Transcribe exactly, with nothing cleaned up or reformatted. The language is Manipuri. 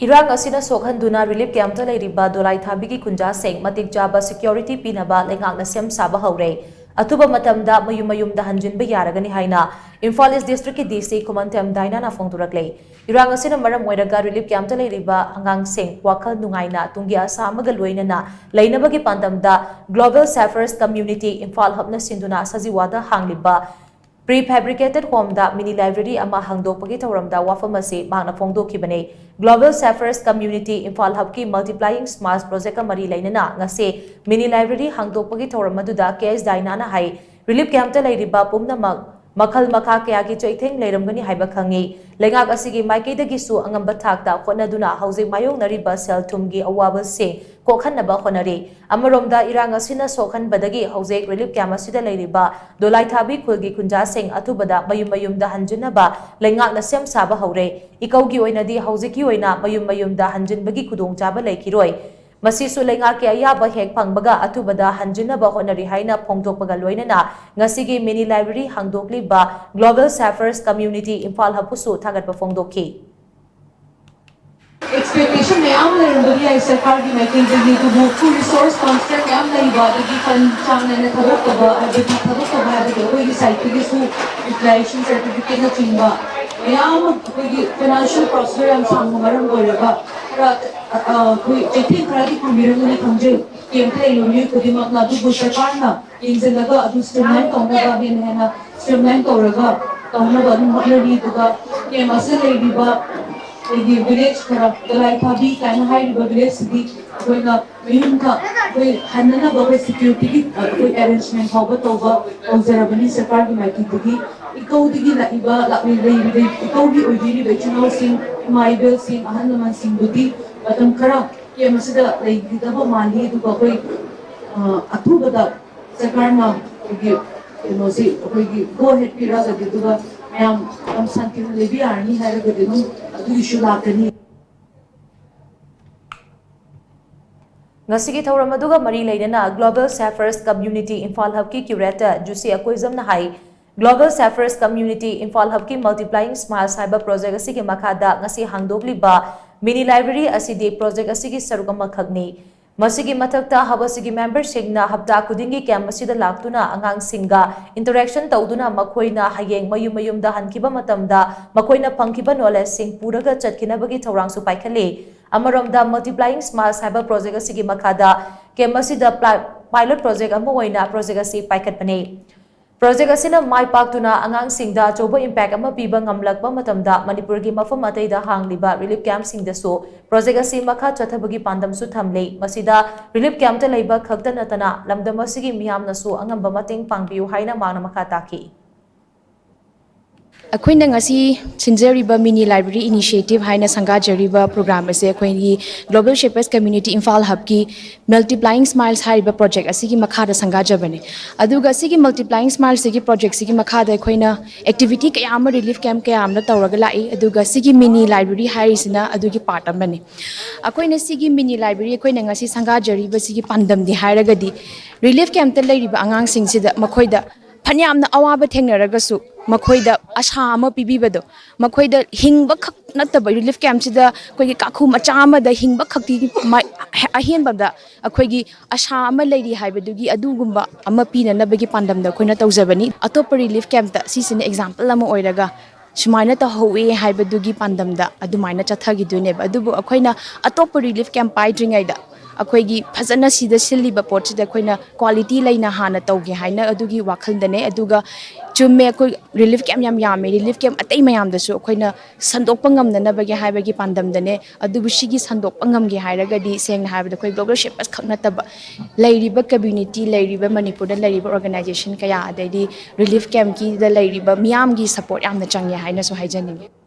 ꯏꯔꯥꯡ ꯑꯁꯤꯅ ꯁꯣꯛꯍꯟꯗꯨꯅ ꯔꯤꯂꯤꯐ ꯀꯦꯝꯞꯇ ꯂꯩꯔꯤꯕ ꯗꯣꯂꯥꯏꯊꯥꯕꯤꯒꯤ ꯈꯨꯟꯖꯥꯁꯤꯡ ꯃꯇꯤꯛ ꯆꯥꯕ ꯁꯦꯀ꯭ꯌꯨꯔꯤꯇꯤ ꯄꯤꯅꯕ ꯂꯩꯉꯥꯛꯅ ꯁꯦꯝ ꯁꯥꯕ ꯍꯧꯔꯦ꯫ ꯑꯊꯨꯕ ꯃꯇꯝꯗ ꯃꯌꯨꯝ ꯃꯌꯨꯝꯗ ꯍꯟꯖꯤꯟꯕ ꯌꯥꯔꯒꯅꯤ ꯍꯥꯏꯅ ꯏꯝꯐꯥꯜ ꯏꯁ ꯗꯤꯁꯇ꯭ꯔꯤꯛꯀꯤ ꯗꯤ ꯁꯤ ꯈꯨꯃꯟꯊꯦꯝ ꯗꯥꯏꯅꯥꯅ ꯐꯣꯡꯗꯣꯔꯛꯂꯦ꯫ ꯏꯔꯥꯡ ꯑꯁꯤꯅ ꯃꯔꯝ ꯑꯣꯏꯔꯒ ꯔꯤꯂꯤꯐ ꯀꯦꯝꯞꯇ ꯂꯩꯔꯤꯕ ꯑꯉꯥꯡꯁꯤꯡ ꯋꯥꯈꯜ ꯅꯨꯡꯉꯥꯏꯅ ꯇꯨꯡꯒꯤ ꯑꯁꯥ ꯑꯃꯒ ꯂꯣꯏꯅꯅ ꯂꯩꯅꯕꯒꯤ ꯄꯥꯟꯗꯝꯗ ꯒ꯭ꯂꯣꯕꯦꯜ ꯁꯦꯐꯔꯁ ꯀꯝꯃ꯭ꯌꯨꯅꯤꯇꯤ ꯏꯝꯐꯥꯜ ꯍꯕꯅ ꯁꯤꯟꯗꯨꯅ ꯁꯖꯤꯋꯥꯗ ꯍꯥꯡꯂꯤꯕ ꯄ꯭ꯔꯤ ꯐꯦꯕ꯭ꯔꯤꯀꯦꯇꯦꯗ ꯍꯣꯝꯗ ꯃꯤꯅꯤ ꯂꯥꯏꯕ꯭ꯔꯦꯔꯤ ꯑꯃ ꯍꯥꯡꯗꯣꯛꯄꯒꯤ ꯊꯧꯔꯝꯗ ꯋꯥꯐꯝ ꯑꯁꯤ ꯃꯍꯥꯛꯅ ꯐꯣꯡꯗꯣꯛꯈꯤꯕꯅꯤ꯫ ꯒ꯭ꯂꯣꯕꯦꯜ ꯁꯦꯐꯔꯁ ꯀꯝꯃ꯭ꯌꯨꯅꯤꯇꯤ ꯏꯝꯐꯥꯜ ꯍꯕꯀꯤ ꯃꯜꯇꯤꯄ꯭ꯂꯥꯏꯌꯤꯡ ꯁ꯭ꯃꯥꯏꯜꯁ ꯄ꯭ꯔꯣꯖꯦꯛꯀ ꯃꯔꯤ ꯂꯩꯅꯅ ꯉꯁꯤ ꯃꯤꯅꯤ ꯂꯥꯏꯕ꯭ꯔꯦꯔꯤ ꯍꯥꯡꯗꯣꯛꯄꯒꯤ ꯊꯧꯔꯝ ꯑꯗꯨꯗ ꯀꯦ ꯑꯦꯁ ꯗꯥꯏꯅꯥꯅ ꯍꯥꯏ, ꯔꯤꯂꯤꯐ ꯀꯦꯝꯞꯇ ꯂꯩꯔꯤꯕ ꯄꯨꯝꯅꯃꯛ ꯃꯈꯜ ꯃꯈꯥ ꯀꯌꯥꯒꯤ ꯆꯩꯊꯦꯡ ꯂꯩꯔꯝꯒꯅꯤ ꯍꯥꯏꯕ ꯈꯪꯏ꯫ ꯂꯩꯉꯥꯛ ꯑꯁꯤꯒꯤ ꯃꯥꯏꯀꯩꯗꯒꯤꯁꯨ ꯑꯉꯝꯕ ꯊꯥꯛꯇ ꯍꯣꯠꯅꯗꯨꯅ ꯍꯧꯖꯤꯛ ꯃꯥꯌꯣꯛꯅꯔꯤꯕ ꯁꯦꯜ ꯊꯨꯝꯒꯤ ꯑꯋꯥꯕꯁꯤꯡ ꯀꯣꯛꯍꯟꯅꯕ ꯍꯣꯠꯅꯔꯤ꯫ ꯑꯃꯔꯣꯝꯗ ꯏꯔꯥꯡ ꯑꯁꯤꯅ ꯁꯣꯛꯍꯟꯕꯗꯒꯤ ꯍꯧꯖꯤꯛ ꯔꯤꯂꯤꯐ ꯀꯦꯝꯞ ꯑꯁꯤꯗ ꯂꯩꯔꯤꯕ ꯗꯣꯂꯥꯏꯊꯥꯕꯤ ꯈꯨꯜꯒꯤ ꯈꯨꯟꯖꯥꯁꯤꯡ ꯑꯊꯨꯕꯗ ꯃꯌꯨꯝ ꯃꯌꯨꯝꯗ ꯍꯟꯖꯤꯟꯅꯕ ꯂꯩꯉꯥꯛꯅ ꯁꯦꯝ ꯁꯥꯕ ꯍꯧꯔꯦ꯫ ꯏꯀꯧꯒꯤ ꯑꯣꯏꯅꯗꯤ ꯍꯧꯖꯤꯛꯀꯤ ꯑꯣꯏꯅ ꯃꯌꯨꯝ ꯃꯌꯨꯝꯗ ꯍꯟꯖꯤꯟꯕꯒꯤ ꯈꯨꯗꯣꯡꯆꯥꯕ ꯂꯩꯈꯤꯔꯣꯏ꯫ ꯃꯁꯤꯁꯨ ꯂꯩꯉꯥꯛꯀꯤ ꯑꯌꯥꯕ ꯍꯦꯛ ꯐꯪꯕꯒ ꯑꯊꯨꯕꯗ ꯍꯟꯖꯤꯟꯅꯕ ꯍꯣꯠꯅꯔꯤ ꯍꯥꯏꯅ ꯐꯣꯡꯗꯣꯛꯄꯒ ꯂꯣꯏꯅꯅ ꯉꯁꯤꯒꯤ ꯃꯤꯅꯤ ꯂꯥꯏꯕ꯭ꯔꯦꯔꯤ ꯍꯥꯡꯗꯣꯛꯂꯤꯕ ꯒ꯭ꯂꯣꯕꯦꯜ ꯁꯦꯐꯔꯁ ꯀꯝꯃ꯭ꯌꯨꯅꯤꯇꯤ ꯏꯝꯐꯥꯜ ꯍꯕꯄꯨꯁꯨ ꯊꯥꯒꯠꯄ ꯐꯣꯡꯗꯣꯛꯈꯤ꯫ ꯑꯦꯛꯁꯄꯦꯛꯇꯦꯁꯟ ꯃꯌꯥꯝ ꯂꯩꯔꯝꯕꯗꯤ ꯌꯥꯏ ꯁꯔꯀꯥꯔꯒꯤ ꯃꯥꯏꯀꯩꯗꯒꯤ, ꯑꯗꯨꯕꯨ ꯈꯨ ꯔꯤꯁꯣꯔꯁ ꯀꯟꯁꯇ꯭ꯔꯦꯟ ꯃꯌꯥꯝ ꯂꯩꯕ, ꯑꯗꯒꯤ ꯐꯟ ꯆꯥꯡ ꯅꯥꯏꯅ ꯊꯥꯗꯣꯛꯇꯕ, ꯍꯥꯏꯕꯗꯤ ꯊꯥꯗꯣꯛꯇꯕ ꯍꯥꯏꯕꯗꯤ ꯑꯩꯈꯣꯏꯒꯤ ꯁꯥꯏꯠꯇꯒꯤꯁꯨ ꯌꯨꯇꯤꯂꯥꯏꯖꯦꯁꯟ ꯁꯥꯔꯇꯤꯐꯤꯀꯦꯠꯅꯆꯤꯡꯕ ꯃꯌꯥꯝ ꯑꯃ ꯑꯩꯈꯣꯏꯒꯤ ꯐꯥꯏꯅꯥꯟꯁꯤꯌꯦꯜ ꯄ꯭ꯔꯣꯁꯦꯁ ꯌꯥꯝ ꯁꯥꯡꯕ ꯃꯔꯝ ꯑꯣꯏꯔꯒ ꯈꯔ, ꯑ, ꯑ, ꯑꯩꯈꯣꯏ ꯆꯩꯊꯦꯡ ꯈꯔꯗꯤ ꯐꯪꯕꯤꯔꯝꯒꯅꯤ ꯈꯪꯖꯩ ꯀꯦꯝꯞꯇ ꯂꯩꯔꯤꯕ ꯃꯤꯑꯣꯏ ꯈꯨꯗꯤꯡꯃꯛꯅ, ꯑꯗꯨꯕꯨ ꯁꯔꯀꯥꯔꯅ ꯌꯦꯡꯁꯤꯜꯂꯒ ꯑꯗꯨ ꯁ꯭ꯇ꯭ꯔꯤꯝꯂꯥꯏꯟ ꯇꯧꯅꯕ, ꯍꯦꯟꯅ ꯍꯦꯟꯅ ꯁ꯭ꯇ꯭ꯔꯤꯝꯂꯥꯏꯟ ꯇꯧꯔꯒ ꯇꯧꯅꯕ ꯑꯗꯨꯝ ꯍꯣꯠꯅꯔꯤ꯫ ꯑꯗꯨꯒ ꯀꯦꯝꯞ ꯑꯁꯤꯗ ꯂꯩꯔꯤꯕ ꯑꯩꯒꯤ ꯚꯤꯂꯦꯖ ꯈꯔ, ꯗꯣꯂꯥꯏꯊꯥꯕꯤ ꯀꯥꯏꯅ ꯍꯥꯏꯔꯤꯕ ꯚꯤꯂꯦꯖꯁꯤꯗꯤ ꯑꯩꯈꯣꯏꯅ ꯃꯌꯨꯝꯗ ꯑꯩꯈꯣꯏ ꯍꯟꯅꯅꯕ ꯑꯩꯈꯣꯏ ꯁꯦꯀ꯭ꯌꯨꯔꯤꯇꯤꯒꯤ, ꯑ, ꯑꯩꯈꯣꯏ ꯑꯦꯔꯦꯟꯖꯃꯦꯟ ꯐꯥꯎꯕ ꯇꯧꯕ ꯇꯧꯖꯔꯕꯅꯤ ꯁꯔꯀꯥꯔꯒꯤ ꯃꯥꯏꯀꯩꯗꯒꯤ꯫ ꯏꯀꯧꯗꯒꯤ ꯂꯥꯛꯏꯕ, ꯂꯥꯛꯂꯤ-, ꯂꯩꯔꯤꯕ ꯏꯀꯧꯒꯤ ꯑꯣꯏꯕꯤꯔꯤꯕ ꯏꯆꯤꯜ ꯏꯅꯥꯎꯁꯤꯡ, ꯏꯃꯥ ꯏꯕꯦꯜꯁꯤꯡ, ꯑꯍꯜ ꯂꯃꯟꯁꯤꯡꯕꯨꯗꯤ ꯃꯇꯝ ꯈꯔ ꯀꯦꯝꯞ ꯑꯁꯤꯗ ꯂꯩꯒꯗꯕ ꯃꯥꯜꯂꯤ꯫ ꯑꯗꯨꯒ ꯑꯩꯈꯣꯏ, ꯑ, ꯑꯊꯨꯕꯗ ꯁꯔꯀꯥꯔꯅ ꯑꯩꯈꯣꯏꯒꯤ ꯀꯩꯅꯣꯁꯤ ꯑꯩꯈꯣꯏꯒꯤ ꯒꯣ ꯑꯍꯦꯗ ꯄꯤꯔꯛꯑꯒꯗꯤ, ꯑꯗꯨꯒ ꯃꯌꯥꯝ ꯌꯥꯝ ꯁꯥꯟꯇꯤꯅ ꯂꯩꯕ ꯌꯥꯔꯅꯤ ꯍꯥꯏꯔꯒꯗꯤ ꯑꯗꯨꯝ ꯑꯗꯨꯒꯤꯁꯨ ꯂꯥꯛꯀꯅꯤ꯫ ꯉꯁꯤꯒꯤ ꯊꯧꯔꯝ ꯑꯗꯨꯒ ꯃꯔꯤ ꯂꯩꯅꯅ ꯒ꯭ꯂꯣꯕꯦꯜ ꯁꯦꯐꯔꯁ ꯀꯝꯃ꯭ꯌꯨꯅꯤꯇꯤ ꯏꯝꯐꯥꯜ ꯍꯕꯀꯤ ꯀ꯭ꯌꯨꯔꯦꯇꯔ ꯖꯨꯁꯤ ꯑꯀꯣꯏꯖꯝꯅ ꯍꯥꯏ, ꯒ꯭ꯂꯣꯕꯦꯜ ꯁꯦꯐꯔꯁ ꯀꯝꯃ꯭ꯌꯨꯅꯤꯇꯤ ꯏꯝꯐꯥꯜ ꯍꯕꯀꯤ ꯃꯜꯇꯤꯄ꯭ꯂꯥꯏꯌꯤꯡ ꯁ꯭ꯃꯥꯏꯜꯁ ꯍꯥꯏꯕ ꯄ꯭ꯔꯣꯖꯦꯛ ꯑꯁꯤꯒꯤ ꯃꯈꯥꯗ ꯉꯁꯤ ꯍꯥꯡꯗꯣꯛꯂꯤꯕ Mini library ꯑꯁꯤꯗꯤ project ꯑꯁꯤꯒꯤ ꯁꯔꯨꯛ ꯑꯃꯈꯛꯅꯤ꯫ ꯃꯁꯤꯒꯤ ꯃꯊꯛꯇ ꯍꯕ ꯑꯁꯤꯒꯤ memberꯁꯤꯡꯅ ꯍꯞꯇꯥ ꯈꯨꯗꯤꯡꯒꯤ camp ꯑꯁꯤꯗ ꯂꯥꯛꯇꯨꯅ ꯑꯉꯥꯡꯁꯤꯡꯒ interaction ꯇꯧꯗꯨꯅ ꯃꯈꯣꯏꯅ ꯍꯌꯦꯡ ꯃꯌꯨꯝ ꯃꯌꯨꯝꯗ ꯍꯟꯈꯤꯕ ꯃꯇꯝꯗ ꯃꯈꯣꯏꯅ ꯐꯪꯈꯤꯕ knowledgeꯁꯤꯡ ꯄꯨꯔꯒ ꯆꯠꯈꯤꯅꯕꯒꯤ ꯊꯧꯔꯥꯡꯁꯨ ꯄꯥꯏꯈꯠꯂꯤ꯫ ꯑꯃꯔꯣꯝꯗ Multiplying Smiles ꯍꯥꯏꯕ project ꯑꯁꯤꯒꯤ ꯃꯈꯥꯗ camp ꯑꯁꯤꯗ pla-, pilot project ꯑꯃ ꯑꯣꯏꯅ project ꯑꯁꯤ ꯄꯥꯏꯈꯠꯄꯅꯤ꯫ Project ꯑꯁꯤꯅ ꯃꯥꯏ ꯄꯥꯛꯇꯨꯅ ꯑꯉꯥꯡꯁꯤꯡꯗ ꯑꯆꯧꯕ impact ꯑꯃ ꯄꯤꯕ ꯉꯝꯂꯛꯄ ꯃꯇꯝꯗ ꯃꯅꯤꯄꯨꯔꯒꯤ ꯃꯐꯝ ꯑꯇꯩꯗ ꯍꯥꯡꯂꯤꯕ relief campꯁꯤꯡꯗꯁꯨ project ꯑꯁꯤ ꯃꯈꯥ ꯆꯠꯊꯕꯒꯤ ꯄꯥꯟꯗꯝꯁꯨ ꯊꯝꯂꯤ꯫ ꯃꯁꯤꯗ relief campꯇ ꯂꯩꯕ ꯈꯛꯇ ꯅꯠꯇꯅ ꯂꯝꯗꯝ ꯑꯁꯤꯒꯤ ꯃꯤꯌꯥꯝꯅꯁꯨ ꯑꯉꯝꯕ ꯃꯇꯦꯡ ꯄꯥꯡꯕꯤꯌꯨ ꯍꯥꯏꯅ ꯃꯍꯥꯛꯅ ꯃꯈꯥ ꯇꯥꯈꯤ꯫ ꯑꯩꯈꯣꯏꯅ ꯉꯁꯤ ꯁꯤꯟꯖꯔꯤꯕ Mini Library Initiative ꯍꯥꯏꯅ ꯁꯪꯒꯥꯖꯔꯤꯕ program ꯑꯁꯦ ꯑꯩꯈꯣꯏꯒꯤ Global Shapers Community Imphal Hubꯀꯤ Multiplying Smiles ꯍꯥꯏꯔꯤꯕ project ꯑꯁꯤꯒꯤ ꯃꯈꯥꯗ ꯁꯪꯒꯥꯖꯕꯅꯤ꯫ ꯑꯗꯨꯒ ꯁꯤꯒꯤ Multiplying Smilesꯁꯤꯒꯤ projectꯁꯤꯒꯤ ꯃꯈꯥꯗ ꯑꯩꯈꯣꯏꯅ activity ꯀꯌꯥ ꯑꯃ relief camp ꯀꯌꯥ ꯑꯃꯅ ꯇꯧꯔꯒ ꯂꯥꯛꯏ꯫ ꯑꯗꯨꯒ ꯁꯤꯒꯤ mini library ꯍꯥꯏꯔꯤꯁꯤꯅ ꯑꯗꯨꯒꯤ part ꯑꯃꯅꯤ꯫ ꯑꯩꯈꯣꯏꯅ ꯁꯤꯒꯤ mini library ꯑꯩꯈꯣꯏꯅ ꯉꯁꯤ ꯁꯪꯒꯥꯖꯔꯤꯕꯁꯤꯒꯤ ꯄꯥꯟꯗꯝꯗꯤ ꯍꯥꯏꯔꯒꯗꯤ relief campꯇ ꯂꯩꯔꯤꯕ ꯑꯉꯥꯡꯁꯤꯡꯁꯤꯗ ꯃꯈꯣꯏꯗ ꯐꯅꯌꯥꯝꯅ ꯑꯋꯥꯕ ꯊꯦꯡꯅꯔꯒꯁꯨ ꯃꯈꯣꯏꯗ ꯑꯁꯥ ꯑꯃ ꯄꯤꯕꯤꯕꯗꯣ, ꯃꯈꯣꯏꯗ ꯍꯤꯡꯕ ꯈꯛ ꯅꯠꯇꯕ relief campꯁꯤꯗ ꯑꯩꯈꯣꯏꯒꯤ ꯀꯥꯈꯨ ꯃꯆꯥ ꯑꯃꯗ ꯍꯤꯡꯕ ꯈꯛꯇꯤ ꯃ-, ꯑꯍꯦꯟꯕꯗ ꯑꯩꯈꯣꯏꯒꯤ ꯑꯁꯥ ꯑꯃ ꯂꯩꯔꯤ ꯍꯥꯏꯕꯗꯨꯒꯤ ꯑꯗꯨꯒꯨꯝꯕ ꯑꯃ ꯄꯤꯅꯅꯕꯒꯤ ꯄꯥꯟꯗꯝꯗ ꯑꯩꯈꯣꯏꯅ ꯇꯧꯖꯕꯅꯤ꯫ ꯑꯇꯣꯞꯄ relief campꯇ ꯁꯤꯁꯤꯅ example ꯑꯃ ꯑꯣꯏꯔꯒ ꯁꯨꯃꯥꯏꯅ ꯇꯧꯍꯧꯋꯤ ꯍꯥꯏꯕꯗꯨꯒꯤ ꯄꯥꯟꯗꯝꯗ ꯑꯗꯨꯃꯥꯏꯅ ꯆꯠꯊꯈꯤꯗꯣꯏꯅꯦꯕ꯫ ꯑꯗꯨꯕꯨ ꯑꯩꯈꯣꯏꯅ ꯑꯇꯣꯞꯄ relief camp ꯄꯥꯏꯗ꯭ꯔꯤꯉꯩꯗ ꯑꯩꯈꯣꯏꯒꯤ ꯐꯖꯅ ꯁꯤꯗ ꯁꯤꯜꯂꯤꯕ ꯄꯣꯠꯁꯤꯗ ꯑꯩꯈꯣꯏꯅ quality ꯂꯩꯅ ꯍꯥꯟꯅ ꯇꯧꯒꯦ ꯍꯥꯏꯅ ꯑꯗꯨꯒꯤ ꯋꯥꯈꯜꯗꯅꯦ꯫ ꯑꯗꯨꯒ ꯆꯨꯝꯃꯦ, ꯑꯩꯈꯣꯏ relief camp ꯌꯥꯝ ꯌꯥꯝꯃꯦ, relief camp ꯑꯇꯩ ꯃꯌꯥꯝꯗꯁꯨ ꯑꯩꯈꯣꯏꯅ ꯁꯟꯗꯣꯛꯄ ꯉꯝꯅꯅꯕꯒꯤ ꯍꯥꯏꯕꯒꯤ ꯄꯥꯟꯗꯝꯗꯅꯦ꯫ ꯑꯗꯨꯕꯨ ꯁꯤꯒꯤ ꯁꯟꯗꯣꯛꯄ ꯉꯝꯒꯦ ꯍꯥꯏꯔꯒꯗꯤ ꯁꯦꯡꯅ ꯍꯥꯏꯔꯕꯗ ꯑꯩꯈꯣꯏ Global Shapers ꯈꯛ ꯅꯠꯇꯕ ꯂꯩꯔꯤꯕ community, ꯂꯩꯔꯤꯕ ꯃꯅꯤꯄꯨꯔꯗ ꯂꯩꯔꯤꯕ organization ꯀꯌꯥ, ꯑꯗꯩꯗꯤ relief campꯀꯤꯗ ꯂꯩꯔꯤꯕ ꯃꯤꯌꯥꯝꯒꯤ support ꯌꯥꯝꯅ ꯆꯪꯉꯦ ꯍꯥꯏꯅꯁꯨ ꯍꯥꯏꯖꯅꯤꯡꯉꯤ꯫